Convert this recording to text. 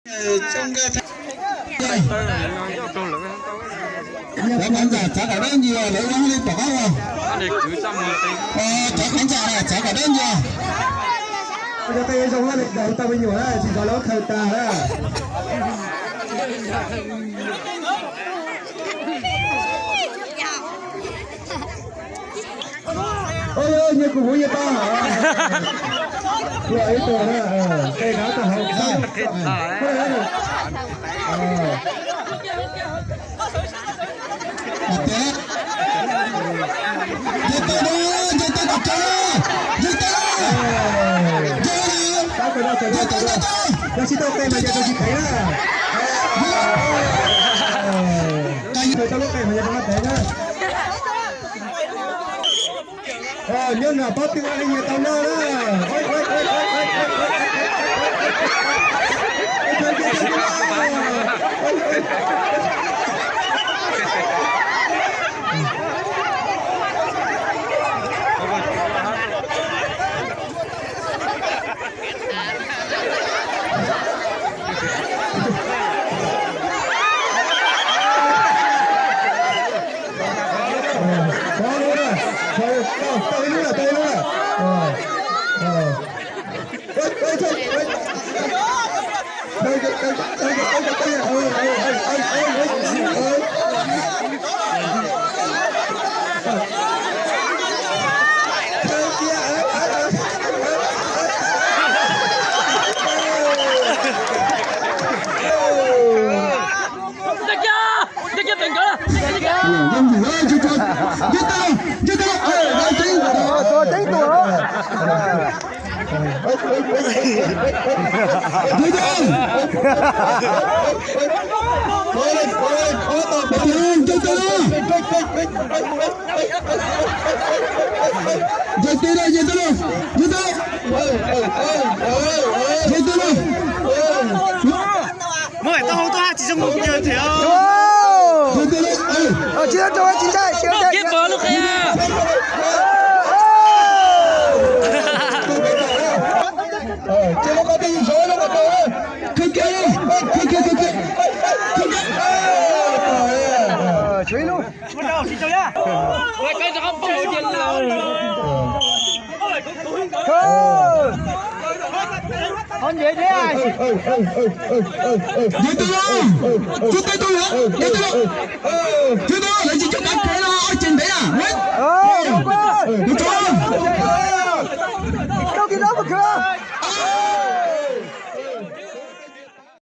Cov khán giả txav kom dawb ntsia lawv ua li tom qab os. Cov khán giả txav kom dawb ntsia. Cov tej zoo li tau me nyuam na, tsis txog lawv khaws tas na. Ôi, ôi, nyias kuv hmoov nyias tau hả? Ua ib tug na, tej no tau hauv xab. Nce tau na, nce tau kom tso, nce tau, nce tau, nce tau, nce tau. Yog tsis tau qe mas yog tsis phem na. Tau lub qe mas yog tsis phem na. Nyob nram pob tw ua li nyias tau noj na. Muab tau hauv tau hab tsis zoo mus thiab. Tsis tau rau tsis ntshai, tsis ntshai. Nce tau los, nce tau los, nce tau los, nce tau los, lawv tsis coj kav kev los, ob ces ntev na. Mus tso.